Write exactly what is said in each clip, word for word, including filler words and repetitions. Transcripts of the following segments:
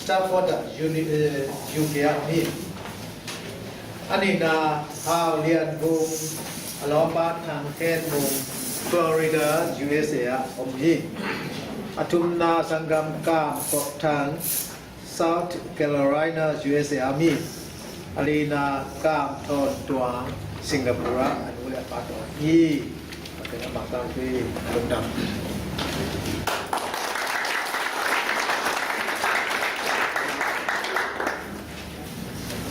Stafford ah, uni-, eh, U K ah om hi. A nihna Hau Lian Vung, a lawmpa Thang Khen Vung, Florida, U S A ah om hi. A thumna Sanggam Kam Kok Thang, South Carolina, U S A ah om hi. A lina Kam Thawn Tuang, Singapore ah a nu le a pa tawh hi. Pathian a mangtang hi. Lungdam.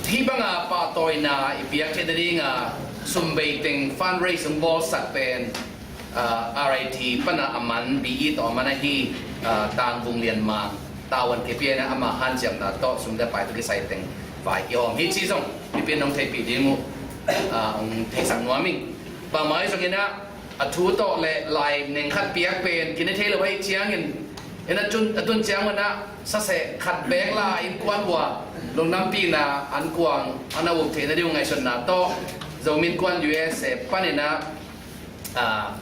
Hih banga pahtawina i piak theih nadinga sum bei teng fundraise hong bawlsak pen, ah, R I T pana a man, B E tawh a man ahi, ah, Tang Vung Lian Mang, Tavuan Kipian ah ama hanciamna tawh sum le pai tawh kisai teng vai kihawm hi cih zong mipin hong theihpih ding uh, ah, hong theisak nuam ing. Bangmah hi zongin ah, a thu tawh le lai neng khat piak pen kine thei lo ahih ciangin, in a tun, a tun ciang un ah saseh khat beek la innkuan uh a lungdampihna ankuang a na up theih nading uh ngaihsutna tawh Zomi Innkuan U S A panin ah, ah,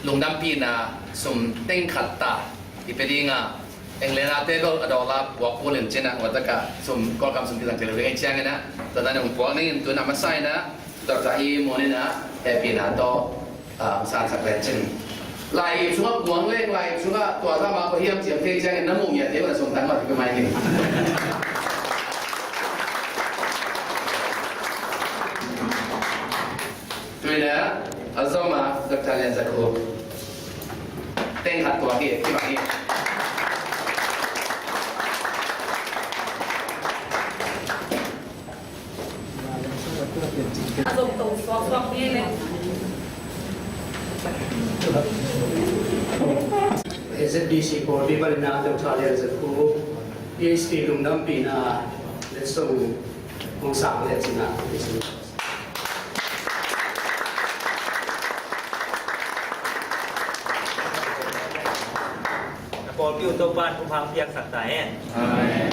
lungdampihna sum teng khat ta i pia ding a, England ah te bel a dollar puak kul in cin ah, tua tak ah sum, Kawlgam sum kizang thei lo ding ahih ciangin ah, tua dan hong puak ning in, tu in a masa in ah Doctor E Mun in ah hehpihna tawh, ah, sansak lecin. Lai sungah kuang leng, lai sungah tua zama ko hiam ciam thei ciangin na muh ngiat deuh na sum tang mah pia mai ni. Tu in ah a zom ah Doctor Lian Za Khup teng khat tua hi, hi bang hi. A zong to suaksuak hi le. Z B C Kawlpi panin ah Doctor Lian Za Khup, P H D lungdampihna letsong hong sang lecin ah. Na pawlpi uh Topa'n thupha piaksak ta hen. Amen.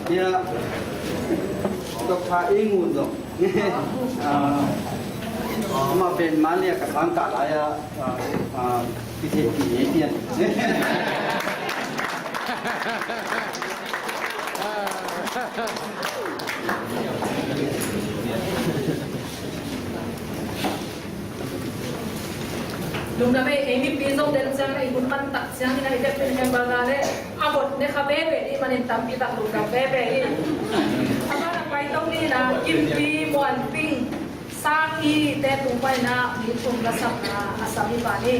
Ya, Doctor E Mun zong. Ah, amah pen Manlai ah ka sang kah lai-ah, ah, ah, kithehpih hi pian. Lungdam ei, ei mipi zong den ciangin a i hun man tak ciangin a i Bethlehem banga le a bot ne kha veve dih manin tampi tak lungdam veve hi. A ban a pai tong ni na Kimpi Muan Ping Sang i te tung pai na mi thum la sam na a sam i pa ni.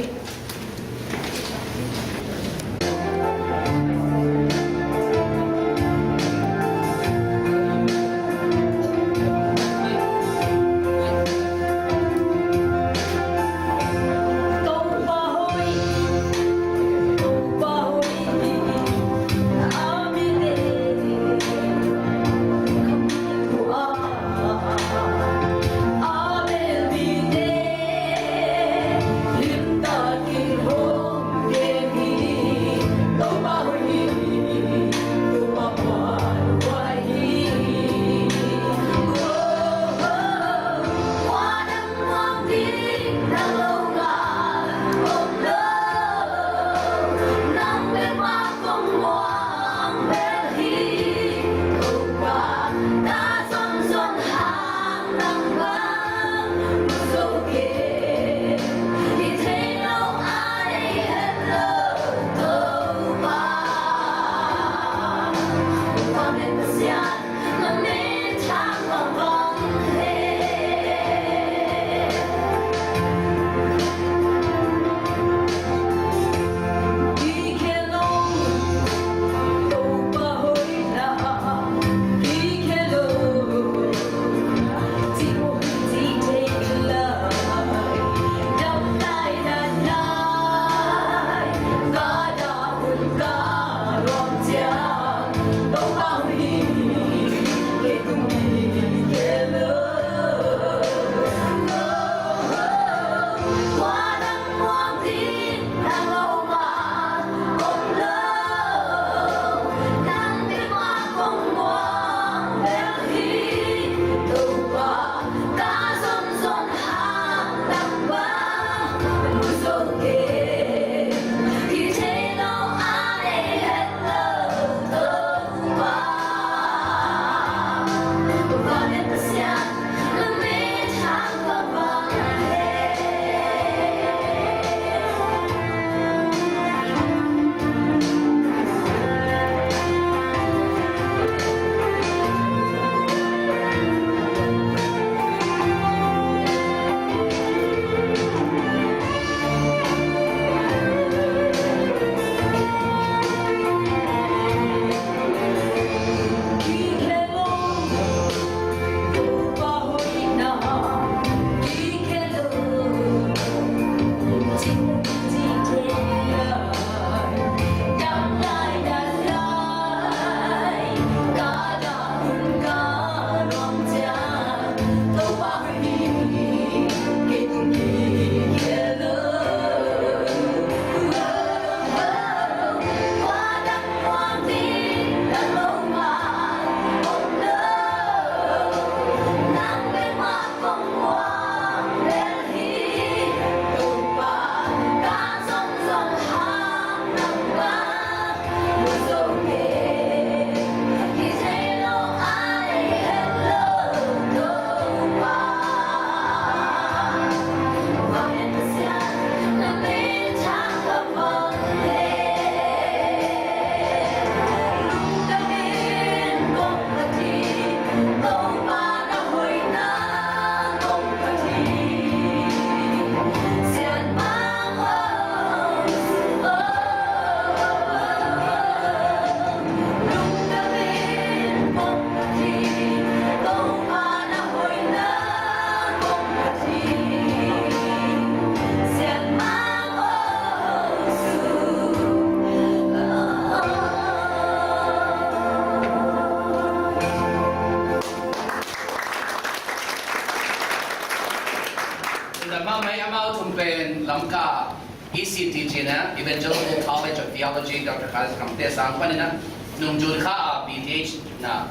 Lamka E C T ci-in ah, Evangelical College of Theology, Doctor Khalis Khamte sang panin ah, nung June kha ah B Th na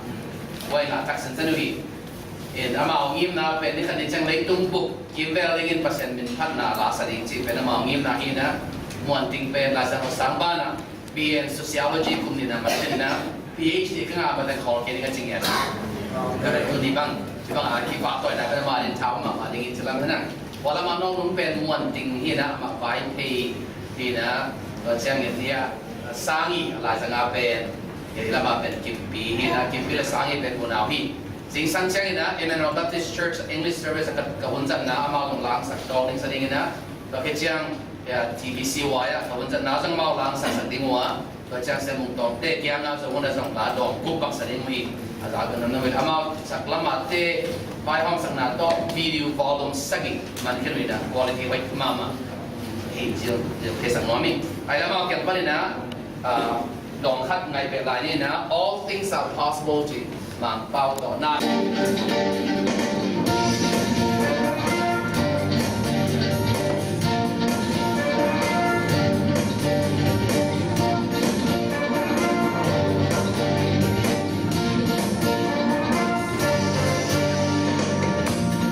huai ngah taksan sa uh hi. In amau ngimna pen ni khat ni ciang leitung bup kimvel dingin Pasian min phatna la sa ding cih pen amau ngimna hi-in ah, Muan Ting pen Laisiangtho sang banah B A in Sociology kum nihna mat in ah, P H D ka ngah mat in khol kei ding a ci ngiat. Ka vet tu ni bang, ci bang a kipahtawi na ka mah ding thau mahmah dingin ci lam hi-in ah. Hua lam a nawk nung pen Muan Ting hi-in ah, amah Vaiphei hi-in ah, tua ciangin hi-a Sangi, a laizang a pen, hi lam a pen Kimpi hi-in ah, Kimpi le Sangi pen unau hi. Zingsang ciangin ah, Emmanuel Baptist Church English Service ah ka, ka hun zatna amau zong la hong sak dawk ding sa dingin ah, tua khit ciang, ya, T B C Y ah ka hun zatna zong amau la hong sak sak ding uh a, tua ciang Sia Mung Tawngte kiang ah zong hun ah zong la dawng kup bak sa ding uh hi. A za ka nam na wit amau sak lam ah te, vaihawm sakna tawh video volume sagih man khin uh hi-in ah, quality hoih mahmah. Hi, zil, zil theisak nuam hi. Ai lam a kiang panin ah, ah, dawng khat ngai peh lai ni-in ah, All Things Are Possible ci Mangpau tawh na.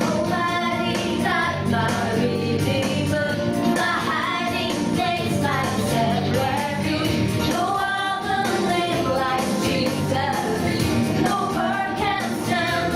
Almighty God, my Redeemer, my hiding place, my shelter, no other name like Jesus. No birth can stand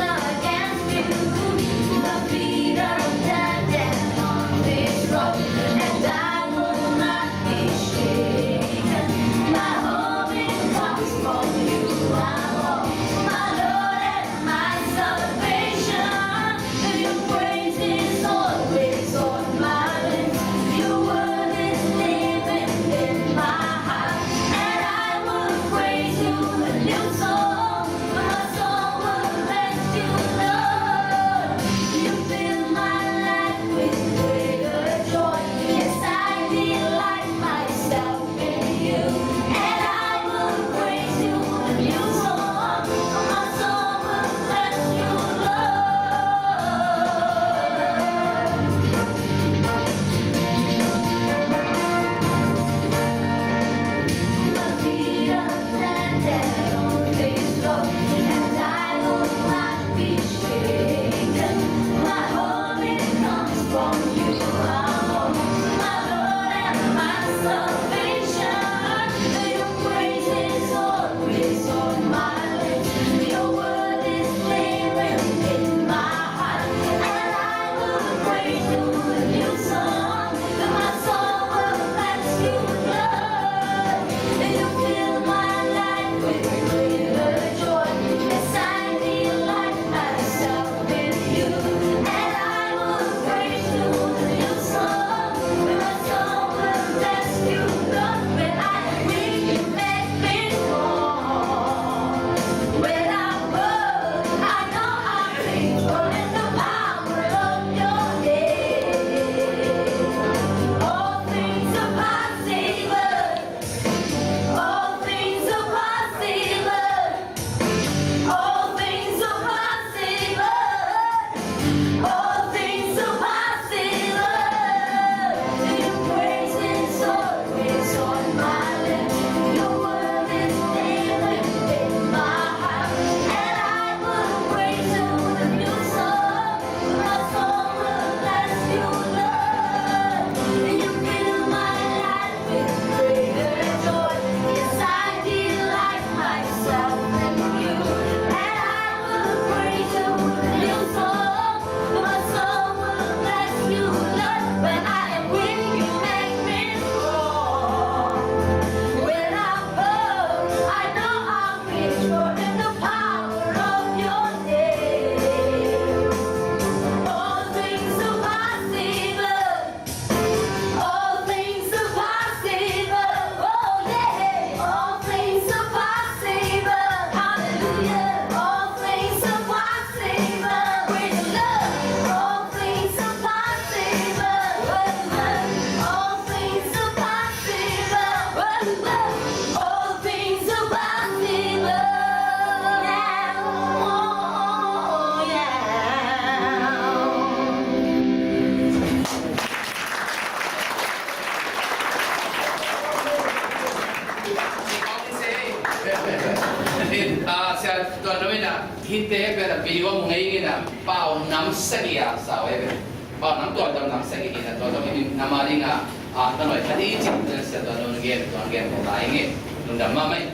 Video mu ngei ing a, pau nam sagih a sa uh hi ve. Pau nam tua dong nam sagih hi na, tua dong hi na, ma ding a, a, ka noi khat i cih na sa, tua dong gen, tua gen ko ta ing e. Lungdam mahmah ing.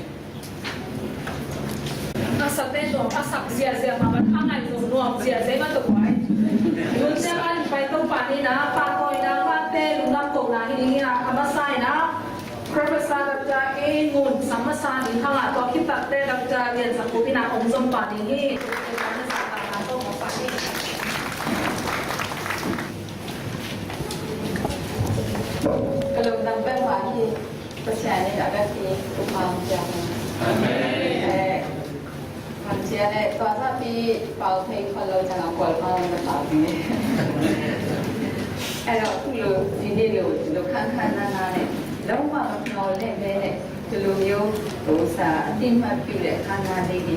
A sa te tua a sak ziahziah mah, a ngai zong nuam ziahziah mah tua ai. Lungdam a pai Topa ni na, pa tua i na, pa te lungdam ko na hi ding a, a masa i na. Professor Doctor A Ngun Sang masa ding hang a, tua khit tak te Doctor Lian Sang Kup in a hong zom pah ding hi. Ka lungdam peuhmah hi. Pasian in a vek hi. Thupha hong pia hen. Amen. Eh, Hmang cia leh tua zahpi pau thei khol lo ciang a kual pau na pau ding e. Ai lo, tu lu, ni ni lu, lu khang khang na na leh, lo ma ma pau leh be leh, tu lu myo, tu sa, a tin ma piu leh khang na ding e.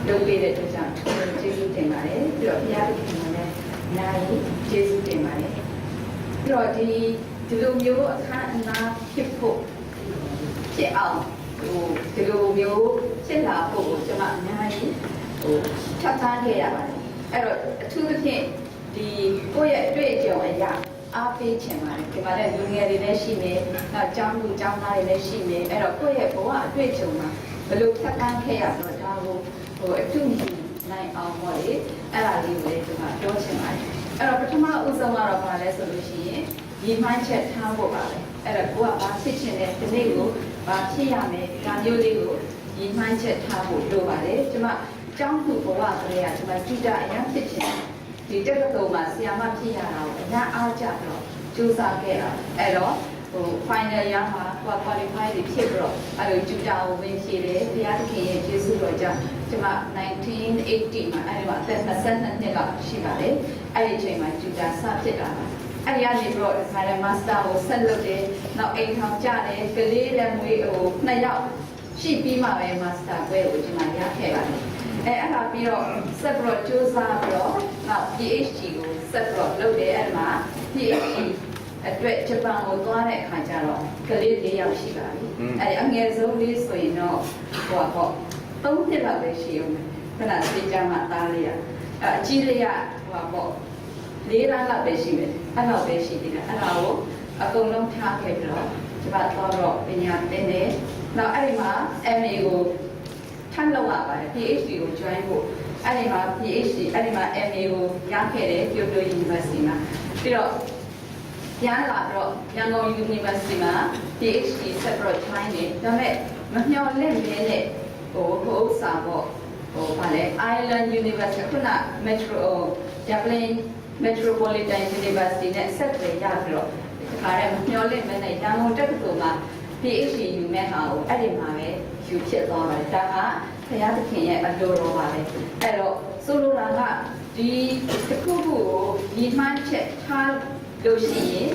Lo be leh tu ciang, tu lu Jesu te ma leh, tu lu pia tu ma leh, na i, Jesu te ma leh. Tu lu di, tu lu myo a khang na, hip hop. ဖြစ်အောင်ဟိုဒီလိုမျိုးဖြစ်လာဖို့ကိုကျွန်မအများကြီးဟိုဖြတ်သန်းခဲ့ရပါတယ်အဲ့တော့အထူးသဖြင့်ဒီကိုယ့်ရဲ့အတွေ့အကြုံအရအားပေးချင်ပါတယ်ဒီမှာလည်းလူငယ်တွေလည်းရှိမယ်နောက်ကျောင်းသူကျောင်းသားတွေလည်းရှိမယ်အဲ့တော့ကိုယ့်ရဲ့ဘဝအတွေ့အကြုံမှာဘယ်လိုဖြတ်သန်းခဲ့ရတော့ဒါကိုဟိုအတူယူနိုင်အောင်ပေါ့လေအဲ့ဒါလေးကိုလည်းကျွန်မပြောချင်ပါတယ်အဲ့တော့ပထမဦးဆုံးကတော့ဘာလဲဆိုလို့ရှိရင် ရည်မှန်းချက်ထားဖို့ပါပဲအဲ့တော့ကိုကဘာဖြစ်ချင်လဲဒီနေ့ကိုဘာဖြစ်ရမယ်ဒါမျိုးလေးကိုရည်မှန်းချက်ထားဖို့လိုပါတယ်ကျမကျောင်းသူဘဝကလေးကကျမတူတာအရမ်းဖြစ်ချင်တယ်ဒီတက္ကသိုလ်မှာဆရာမဖြစ်ရတာကိုအရမ်းအားကျပြီးတော့ကြိုးစားခဲ့တာအဲ့တော့ဟို final year မှာကိုက qualify တွေဖြစ်ပြီးတော့အဲ့လိုတူတာကိုဝင်ဖြေတယ်ဘုရားသခင်ရဲ့ကျေးဇူးတော်ကြောင့်ကျမ1980မှာအဲ့ဒီမှာအသက်22နှစ်လောက်ရှိပါတယ်အဲ့ဒီအချိန်မှာတူတာစဖြစ်တာပါ အဲ့ဒီကနေပြီးတော့ဒီခါလဲ master ကိုဆက်လုပ်တယ်နောက်အိမ်ထောင်ကျတယ်ကလေးလည်းမွေးဟိုနှစ်ယောက်ရှိပြီးမှပဲ master ဘွဲ့ကိုကျွန်မရခဲ့ပါတယ်အဲအဲ့ဒါပြီးတော့ဆက်ပြီးတော့စူးစမ်းပြီးတော့နောက် PhD ကိုဆက်ပြီးတော့လုပ်တယ်အဲ့ဒီမှာ PhD အတွက်ဂျပန်ကိုသွားတဲ့အခါကျတော့ကလေး၄ယောက်ရှိပါပြီအဲ့ဒီအငယ်ဆုံးလေးဆိုရင်တော့ဟိုပေါ့၃နှစ်လောက်ပဲရှိဦးမယ်ခဏသိကြမှာသားလေးရအကြီးလေးရဟိုပေါ့ လေးလလောက်ပဲရှိမယ်အဲ့လောက်ပဲရှိသေးတယ်အဲ့ဒါကိုအကုန်လုံးထားခဲ့ပြီးတော့ကျမသွားတော့ပညာသင်တယ်နောက်အဲ့ဒီမှာ MA ကိုထပ်လုပ်ရပါတယ် PhD ကို join ဖို့အဲ့ဒီမှာ PhD အဲ့ဒီမှာ MA ကိုရခဲ့တယ် Kyoto University မှာပြီးတော့ပြန်လာပြီးတော့ရန်ကုန် University မှာ PhD ဆက်ပြီးတော့ join တယ်ဒါပေမဲ့မမျှော်လင့်ဘဲနဲ့ဟိုဟိုဥစ္စာပေါ့ဟိုဗာလဲ Ireland University ခုန Metro Dublin Metropolitan University နဲ့အဆက်အသွယ်ရပြီးတော့တခါတည်းမမျှော်လင့်မဲနဲ့ရန်ကုန်တက္ကသိုလ်မှာ PhD ယူမဲ့ဟာကိုအဲ့ဒီမှာပဲယူဖြစ်သွားပါတယ်ဒါကဘုရားသခင်ရဲ့အလိုတော်ပါပဲအဲ့တော့ဆိုလိုတာကဒီတစ်ခုခုကိုညီမှန်းချက်ထားလို့ရှိရင်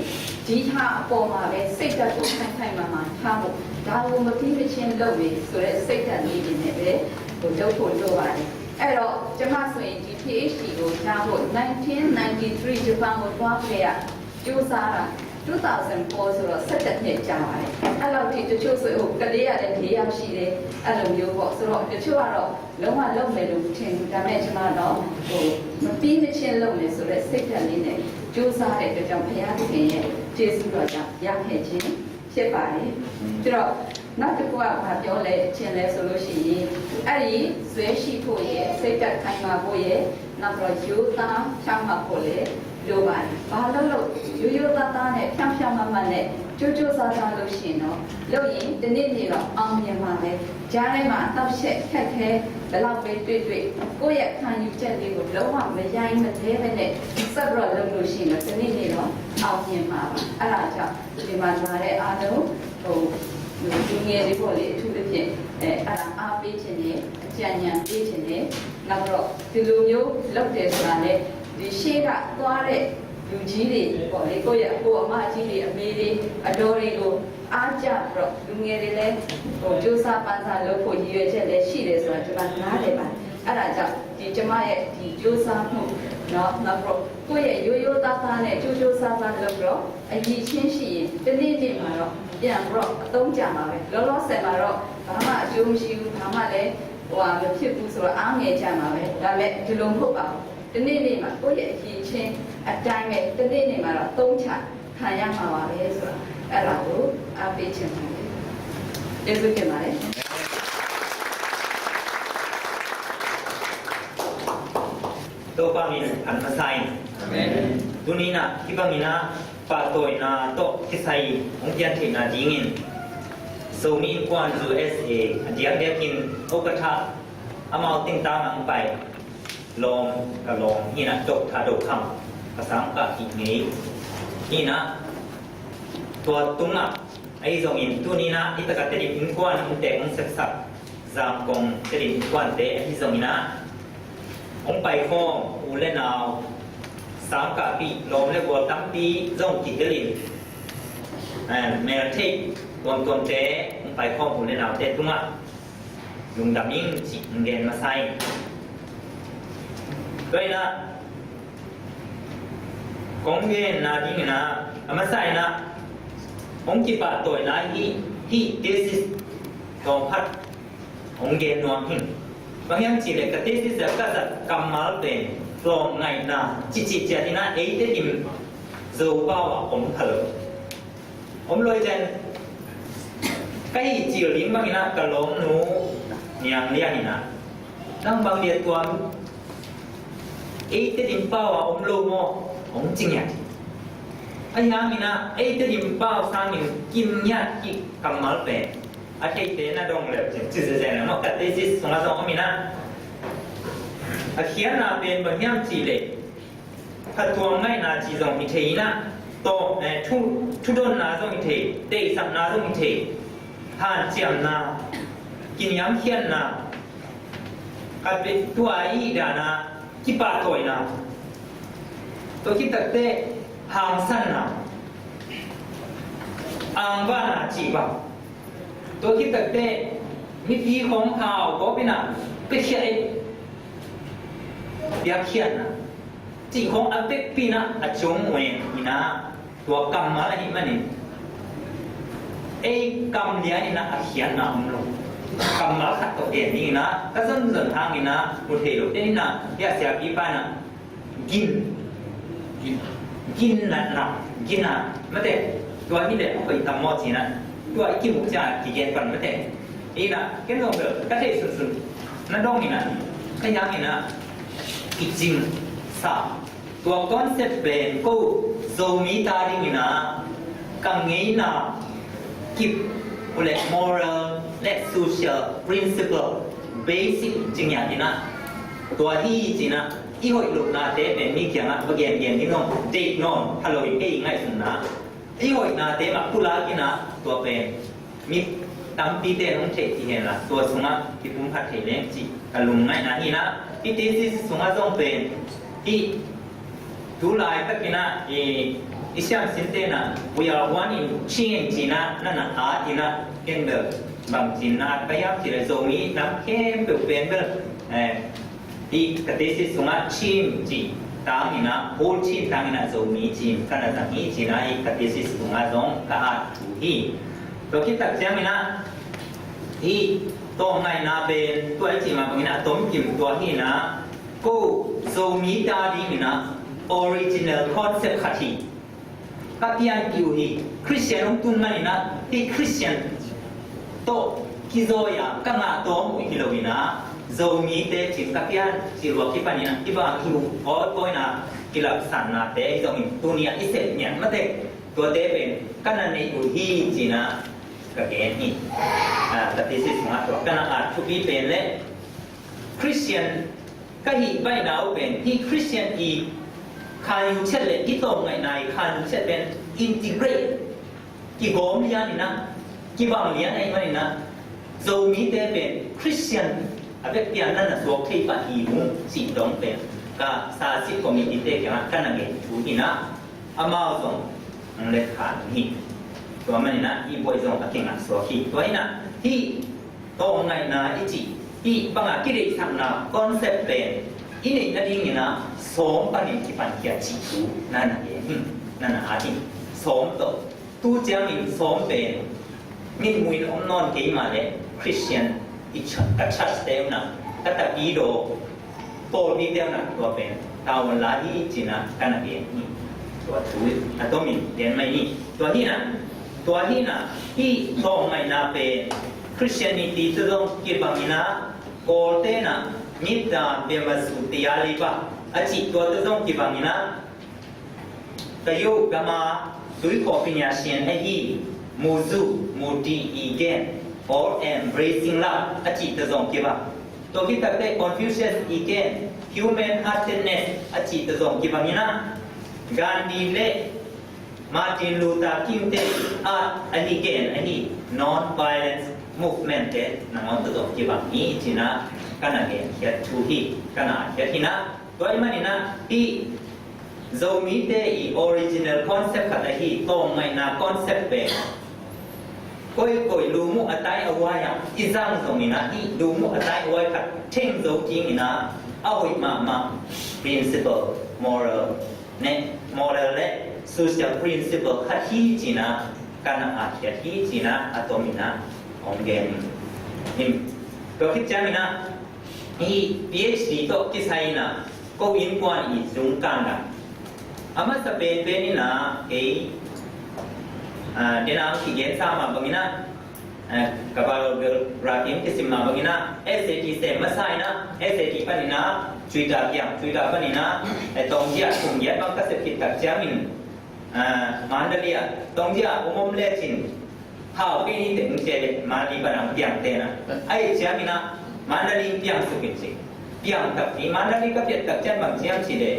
ဒီဟာအပေါ်မှာပဲစိတ်ဓာတ်ကိုခိုင်ခိုင်မာမာထားဖို့ဒါကိုမပြီးမချင်းလုပ်မယ်ဆိုတဲ့စိတ်ဓာတ်လေးတွေနဲ့ပဲဟိုလုပ်ဖို့လိုပါတယ်အဲ့တော့ကျမဆိုရင်ဒီ PhD ကိုရဖို့1993 Japan ကိုသွားခဲ့ရစူးစမ်းတာ2004ဆိုတော့17နှစ်ကြာပါတယ်အဲ့လောက်ထိတချို့ဆိုဟိုကလေးရတယ်၄ယောက်ရှိတယ်အဲ့လိုမျိုးပေါ့ဆိုတော့တချို့ကတော့လုံးဝလုံးမယ်လို့မထင်ဘူးဒါပေမဲ့ကျမတော့ဟိုမပြီးမချင်းလုံးမယ်ဆိုတော့စိတ်ဓာတ်လေးနဲ့စူးစမ်းတဲ့အတွက်ကြောင့်ဘုရားသခင်ရဲ့ကျေးဇူးတော်ကြောင့်ရခဲ့ခြင်းဖြစ်ပါတယ်ပြီးတော့နောက်တစ်ခုကဘာပြောလဲခြင်းလဲဆိုလို့ရှိရင်အဲ့ဒီဆွဲရှိဖို့ရဲ့စိတ်ဓာတ်ခိုင်မာဖို့ရဲ့နောက်တော့ရိုးသားဖြောင့်မတ်ဖို့လည်းလိုပါတယ်။ဘာလို့လို့ရိုးရိုးသားသားနဲ့ဖြောင့်ဖြောင့်မတ်မတ်နဲ့ကြိုးကြိုးစားစားလို့ရှိရင်တော့လုပ်ရင်တနေ့နေ့တော့အောင်မြင်မှာပဲ။ကြားထဲမှာအတော့ရှက်ခက်ခဲဘယ်လောက်ပဲတွေ့တွေ့ကိုယ့်ရဲ့ခံယူချက်လေးကိုလုံးဝမရိုင်းမသေးပဲနဲ့ဆက်ပြီးတော့လုပ်လို့ရှိရင်တော့တနေ့နေ့တော့အောင်မြင်မှာပါ။အဲ့ဒါကြောင့်ဒီမှာလာတဲ့အားလုံးဟိုလူငယ်တွေပေါ့လေအထူးသဖြင့်အဲအဲ့ဒါအားပေးခြင်းနဲ့အကြံဉာဏ်ပေးခြင်းနဲ့နောက်တော့ဒီလိုမျိုးလုပ်တယ်ဆိုတာနဲ့ဒီရှေ့ကသွားတဲ့လူကြီးတွေပေါ့လေကိုယ့်ရဲ့အကိုအမကြီးတွေအမေတွေအတော်တွေကိုအားကျပြီးတော့လူငယ်တွေလည်းဟိုစူးစမ်းပမ်းစားလုပ်ဖို့ရည်ရွယ်ချက်လည်းရှိတယ်ဆိုတာကျွန်မနားလည်ပါတယ်အဲ့ဒါကြောင့်ဒီကျွန်မရဲ့ဒီစူးစမ်းမှုเนาะနောက်တော့ကိုယ့်ရဲ့ရိုးရိုးသားသားနဲ့စူးစူးစမ်းစမ်းလုပ်ပြီးတော့အရည်အချင်းရှိရင်တနေ့နေ့မှာတော့ပြန်ပြီးတော့အသုံးကျမှာပဲလောလောဆယ်မှာတော့ဘာမှအကျိုးမရှိဘူးဘာမှလည်း ဟိုဟာမဖြစ်ဘူးဆိုတော့ အားငယ်ကြမှာပဲ။ ဒါပေမဲ့ ဒီလိုမဟုတ်ပါဘူး။ တနေ့နေ့မှာ ကိုယ့်ရဲ့အရည်အချင်းအတိုင်းပဲ တနေ့နေ့မှာတော့ သုံးချခံရမှာပါပဲဆိုတာ အဲ့ဒါကို အားပေးချင်ပါတယ်။ ကျေးဇူးတင်ပါတယ်။ Topa min phat masa in. Amen. Tuni-in ah hih bangin ah pahtawina tawh kisai hong pian theihna dingin Zomi Innkuan U S A a diakdiakin ukata amau tingtang ah hong pai lawm, ka lawm hi-in ah Doctor Do Kham, ka sangkah hih ngei hi-in ah, tua tungah ahi zongin tuni-in ah hih takah Tedim Innkuan inntek hong sepsak Zangkong Tedim Innkuante ahi zongin ah hong paikhawm u le nau sangkahpih lawm le gual tampi zong kihelin, eh, meltheih tuamtuamte hong paikhawm u le naute tungah lungdam ing cih hong gen masa ing. Tua in ah kong genna dingin ah a masa in ah hong kipahtawina hih, hih thesis tawm khat hong gen nuam ing. Bang hiam cih leh ka thesis ah ka zat kammal pen tawmngaihna cihcih ciat in ah ei Tedim Zopau ah om kha lo. Om lo hi zen. Ka hih cil ding bangin ah ka lawmnu Niang Lian in ah, nang bang dia tuam ei Tedim pau ah om lo maw, hong ci ngiat hi. Ahi hangin ah ei Tedim pau sangin kim ngiat hih kammal pen a theite na dong leh cin ci zezen maw, ka thesis sungah zong om in ah, a khiatna pen bang hiam cih leh phattuam ngaihna cih zong hi thei in ah, tawh, eh, thu, thudonna zong hi thei, deihsakna zong hi thei, hanciamna, kiniamkhiatna, ka pe tua i dana kipahtawina, tua khit takteh hangsanna, angvahna cih bang, tua khit takteh mipi khawng hau gawp in ah piakhia ei, piakkhiatna cih khawng a vekpi in ah a ciong uen in ah, tua kammal ahih manin ei kam lian in ah a khiatna om lo. Kammal khat tawh gen ding in ah ka zonzon hangin ah mu thei lo. Te in ah hih a siapipa in ah gin, gin, gin natna, gin a, mate, tua hi leh a hoih tam maw ci in ah, tua i kimuh ciang kigen pan mate. In ah ken zong bel ka theih sunsun na dong in ah, ka hiang in ah kicing sa. Tua concept pen ko Zomi ta ding in ah ka ngeina kip uh leh moral leh social principle basic ci ngiat in ah, tua hi ci in ah, i hoih lohnate pen mi kiangah va gengen ding nawn, deih nawn pha lo hi, kei ngaihsunna. I hoihnate mah pulak in ah, tua pen mi tampite in hong theih kei hen la, tua sungah kipumkhat thei leng cih ka lungngaihna hi in ah, hih thesis sungah zong pen hih tu laitak in ah i, i siamsinte in ah, "We are one in Chin," ci in ah na na at in ah, ken bel bang ci in na at ka hiam cih leh Zomi nam khempeuh pen bel, eh, hih ka thesis sungah Chin cih tang in ah, whole Chin tang in ah Zomi ci in ka na zang hi ci in ah, hih ka thesis sungah zong ka at thu hi. Tua khit tak ciangin ah hih tawh ngaihna pen tua i cih mah bangin ah a tomkim tua hi in ah, ko Zomi ta ding in ah original concept khat hi. Ka pianpih uh hi, Christian hong tun manin ah hih Christian tawh kizawi a ka ngah tawm uh hi lo in ah, Zomite cin ka pian cil uh a kipan in ah hih bang hi uh, kawikawi in ah kilapsannate hi zongin tuni ah i sep ngiat mate, tuate pen ka na neih uh hi ci in ah ka gen hi. Ah, ka thesis sungah tua ka na at thupi pen leh Christian ka hih baihna uh pen hih Christian i khanyu ciat le i tawm ngaihna i khanyu ciat pen integrate, kigawm lian in ah, kibang lian ahih manin ah, Zomite pen Christian a vekpi a na na suak thei pah hi ung cih dong pen ka sasi committee-te kiangah ka na gen thu hi in ah, amau zong hong letkhan hi. Tua manin ah hih buai zong a kingah suak hi. Tua in ah hih tawh ngaihna i cih, hih banga kideihsakna concept pen i neih nadingin ah sawm panin kipankhia cih thu na na gen hi, na na at hi. Sawm tawh, tu ciangin sawm pen mitmuhin om nawn kei mah leh Christian i church, ka church te uh na, ka tapidaw pawlpi te uh na, tua pen tavuan la hi ci-in ah ka na gen hi. Tua thu a tomin gen mai ni. Tua hi na, tua hi na, hih tawmngaihna pen Christianity tawh zong kibang in ah, Kawlte in ah Mitta Bema Sutta Yaliva a cih tua tawh zong kibang in ah, Kayo gama tuikhawhpi nia sian ahi, muzu, muti i gen, or embracing love a cihte zong kibang. Tua khit takteh Confucius i gen, human heartedness a cihte zong kibang in ah, Gandhi le Martin Luther King te a, ahi gen ahi, non-violence movement te nangawn tawh zong kibang hi ci-in ah ka na gen khiat thu hi, ka na khiat hi na. Tua ahih manin ah hih Zomite i original concept khat ahi tawmngaihna concept pen koikoi lum uh a tai a uai ah i zang zongin ah hih lum uh a tai a uai khat theng zo dingin ah a hoih mahmah principle, moral ne, moral le social principle khat hi ci-in ah ka na khiat hi ci-in ah a tomin ah hong gen hi. Tua khit ciangin ah hih PhD tawh kisai in ah ko innkuan i zung kangkang a masa penpen in ah kei, ah, den a kigen sa mah bangin ah, eh, ka biography hong kisim mah bangin ah SAT sem masa in ah SAT panin ah Twitter kiang, Twitter panin ah, eh, tawng giat, kum giat bang ka sep khit tak ciangin, ah, Mandalay ah tawng giat om om lecin hau kei ni teh hong ci leh Mandalay pan hong piang teh na. Ahih ciangin ah Mandalay piang suk in ci. Piang tak hi, Mandalay ka piat tak ciang bang ci hiam ci leh,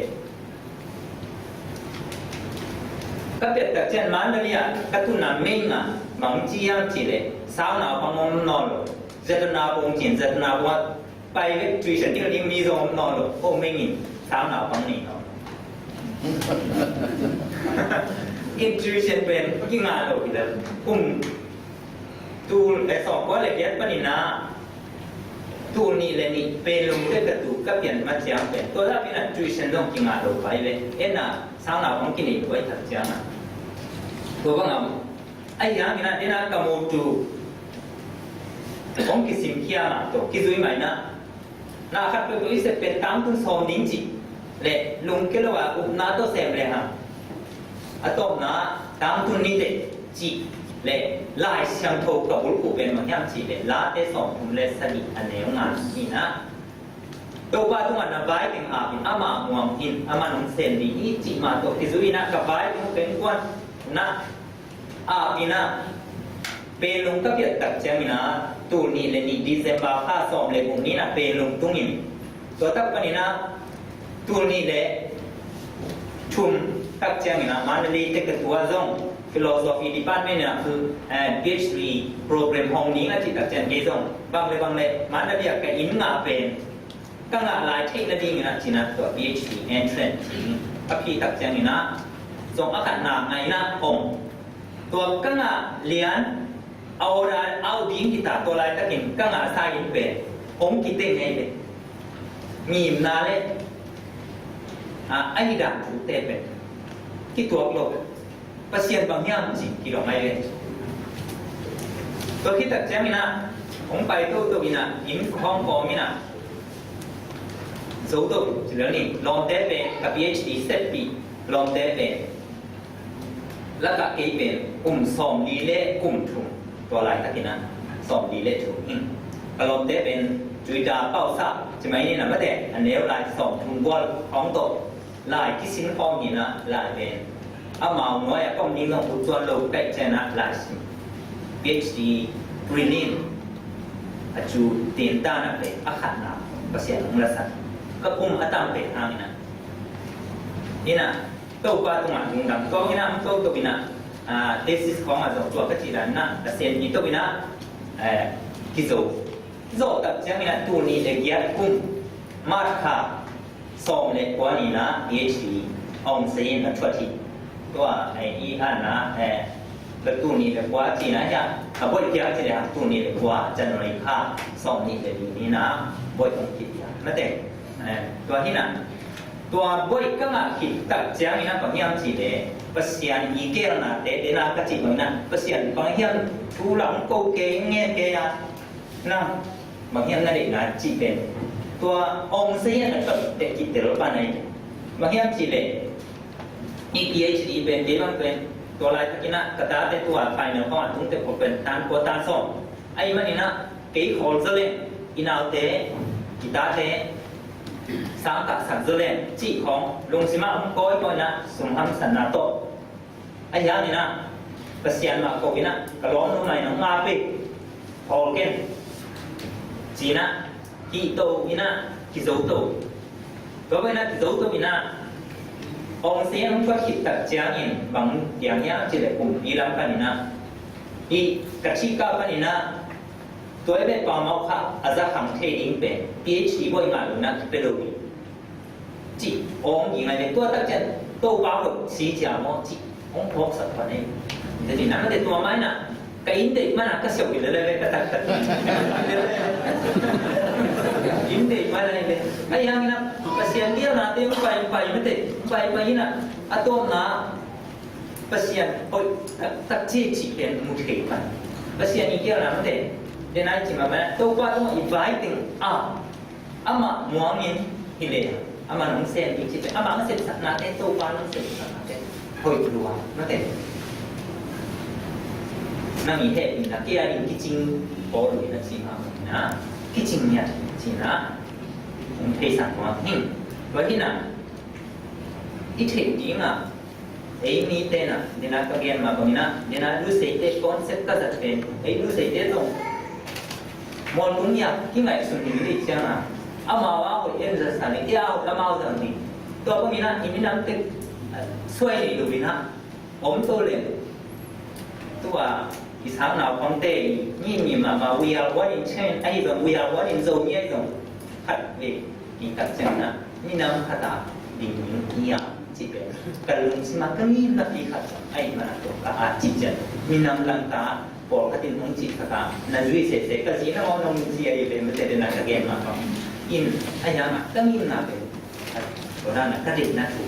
ka piat tak ciang Mandalay ah ka tun a mei nga bang ci hiam ci leh, sau naupang om nawn lo. Zato naupang cin, zato naupang pai vek, tuition ding ding mi zong om nawn lo. Ko mei ngin sau naupang nei nawn lo. Tuition pen kingah lo hi lel. Kum tul, eh, sawmkua le giat panin ah tul nih le nih Panglong teh ka tu, ka pian ma ciang pen tua zah pen ah tuition zong kingah lo pai ve. En ah sau naupang kinei lo pai tak ciang ah, tua bang ah, ahih hangin ah den ah ka mutu hong kisim khia mah tawh kizui mah in ah, na khat peuhpeuh i sep pen tangtun sawm ding cih le lungkia lo a upna tawh sem le hang, a tawpna tangtun ni teh cih le Lai Siangtho ka bulphuh pen bang hiam cih le Late sawmthum le sagih, a neu nga hi in ah, Topa tungah na vai teng ap in, amah muang in, amah nong sem ding hi cih mah tawh kizui in ah ka vai teng pen kuan na ap in ah, Panglong ka piat tak ciangin ah tul nih le nih December kha sawm le guk ni in ah Panglong tung in, tua tak panin ah tul nih le thum tak ciangin ah Mandalay teh ka tu a zong philosophy department in ah, eh, PhD program hong ning a cih tak ciang kei zong bang le bang le Mandalay ah ka inn ngah pen ka ngah lai theih nadingin ah ci-in ah tua PhD entrance ding a phih tak ciangin ah zong a khatna ngah in ah hong, tua ka ngah lian a order out ding hi ta, tua laitakin ka ngah sa inn pen hong kiteng ngei pen ngimna le, ah, a hi dan thute pen kituak lo. Pasian bang hiam ci kidong ai ve. Tua khit tak ciangin ah hong pai toto in ah inn khawng kawm in ah zo to ci lel ni. Lawmte pen ka PhD seppih lawmte pen lakah kei pen kum sawmli le kum thum, tua laitakin ah sawmli le thum in ka lawmte pen Twitter pausa ci mai ni na mate, a neu lai sawmthum gual khawng tawh lai kisin khawm hi in ah, lai pen amau nuai a kawm ding zong ut tuan lo kaih ciang ah lai sim. PhD brilliant a cu tintan a pen a khatna Pasian hong lasak. Ka kum a tam pen hang in ah, in ah Topa tungah lungdam tuak in ah, hong to to in ah, ah, thesis khawng ah zong tua ka cih dan in ah ka sem hi to in ah, eh, kizo. Zawh tak ciangin ah tul nih le giat kum March kha sawm le kua ni in ah PhD hong sei in a thuat hi. Tua, eh, i an ah, eh, ka tul nih le kua ci in ah hiah a boih kiang ci le hang tul nih le kua January kha sawm nih le li ni in ah boih hong kit hi a. Mate, eh, tua hi in ah tua boih ka ngah khit tak ciangin ah bang hiam ci le Pasian i geelna te te na ka cih bang in ah Pasian bang hiam thu lam ko kei ngen kei a na Bang hiam na deihna cih pen tua ong se hian a tawh teh kitel pan ahi. Bang hiam cih leh i PhD pen kei bang pen tua laitakin ah ka tate tua final khawng a tung teh khawng pen tan kua tan sawm. Ahih manin ah kei khawl zaw leng i naute i tate sang kah sak zaw leng cih khawng lungsim ah hong kawikawi in ah sum hamsatna tawh. Ahi hangin ah Pasian mah ko in ah ka lawmnu mah in hong ap hi, khawl ken ci-in ah kihto in ah kizo to. Tua bang in ah kizo to in ah ong se hong tua khit tak ciangin bang piang hiam cih leh kumpi lam pan in ah i ka thih kah pan in ah tua i beh pau mau kha a za khang thei ding pen PhD buai mah lo in ah kipia lo hi. Cih ong ging lai ve tua tak cian Topa hoih si cia maw cih ong phawksak pan ei. Tua ci na mate tua mai na ka inn deih mana ka siau hi lele ve ka tak tak. Inn deih mana ei ve. Ahi hangin ah Pasian biakna te ong pai ong pai mate ong pai pai in ah a tawpna Pasian hoih tak tak ci cih pen mu thei pan. Pasian i biakna mate den ai ci ma mana Topa tawh i vai teng a Amah muangin hi le, amah nong sem ding ci, amah nong sepsaknate, Topa nong sepsaknate hoih lua, mate. Nang i hehpihna kei a ding kicing pawl lui na ci mah bangin ah, kicing ngiat ci-in ah hong theisak nuam hi. Tua hi-in ah i theih ding ah Ei mite na, dena ka gen mah bangin ah, dena Luseite concept ka zat pen, ei Luseite zong mualtung ia kingaihsun ding hi ciang a, amau a hoih en zat sa ding, ei a hoih amau zang ding. Tua bangin ah, i minam tek suai nei lo in ah, om to leng. Tua i sang naupangte i ngimngim mahmah, we are one in ten, ahi zong we are one in Zomi ahi zong khat vei i tak ciangin ah, minam khat a ding ding hi a cih pen ka lungsim ah ka ngimna pi khat ahih manin ah tua ka at cih ciang minam langta pawlkhat in hong cihsak a, na zui sese ka zi na maw nong ci ahi pen mate dena ka gen mah bang in ahi hang ah ka ngimna pen tua dan a ka deihna thu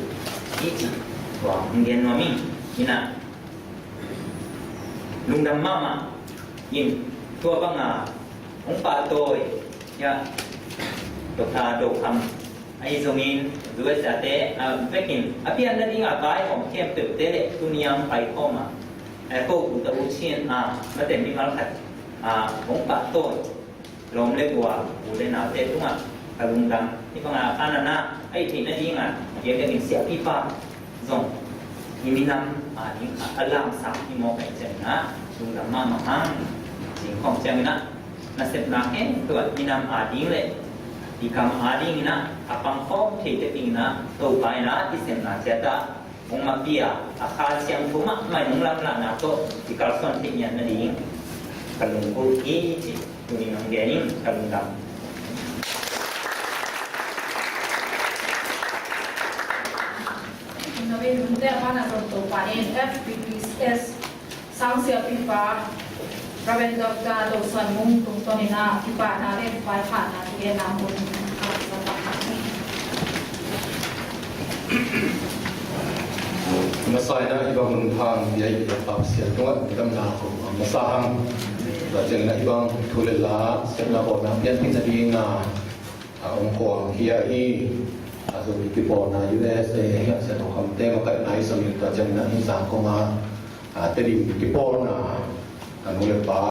hi cih tua hong gen nuam ing. Ina lungdam mahmah in tua banga hong pahtawi, ya, Doctor Do Kham ahi zongin, U S A te, a, vekin a pian nading a vaihawm khempeuhte le tuni a hong paikhawm a, eh, ko U Ta U Chin a, mate mimal khat a hong pahtawi lawm le gual, u le naute tungah ka lungdam. Hih banga a nana a i theih nadingah biakinn siapipa zong i minam ading a lamsang hi mawk ahih ciangin ah lungdam mahmah hang. Cih khawng ciangin ah nasepna khempeuh ah minam ading le i kam adingin ah a pangkhawm thei teh dingin ah Topa in ah i sepna ciat ah hong mapia a Kha Siangtho mahmah in hong lamlahna tawh i kalsuan theih ngiat nading ka lunggulh hi, cih tuni hong gen ing. Ka lungdam. Navin hunte a pana zong Topa in F P P S Sangsiapipa Reverend Doctor Lo Suan Mung tungtawnin ah kipahna le vaihawmna kigen a hun a masa in ah i bang hun hang bia i biak pa Pasian tungah damna ko a masa hang. Tua ciangin ah i bang thu le la sepna bawlna pianpih nading a a hong kuang hi a hi. A zong i kipawlna U S A hi a, Sia Tho Kham te makaihna i zong in tua ciangin ah hih zang kong a, a, Tedim kipawlna a nu le pa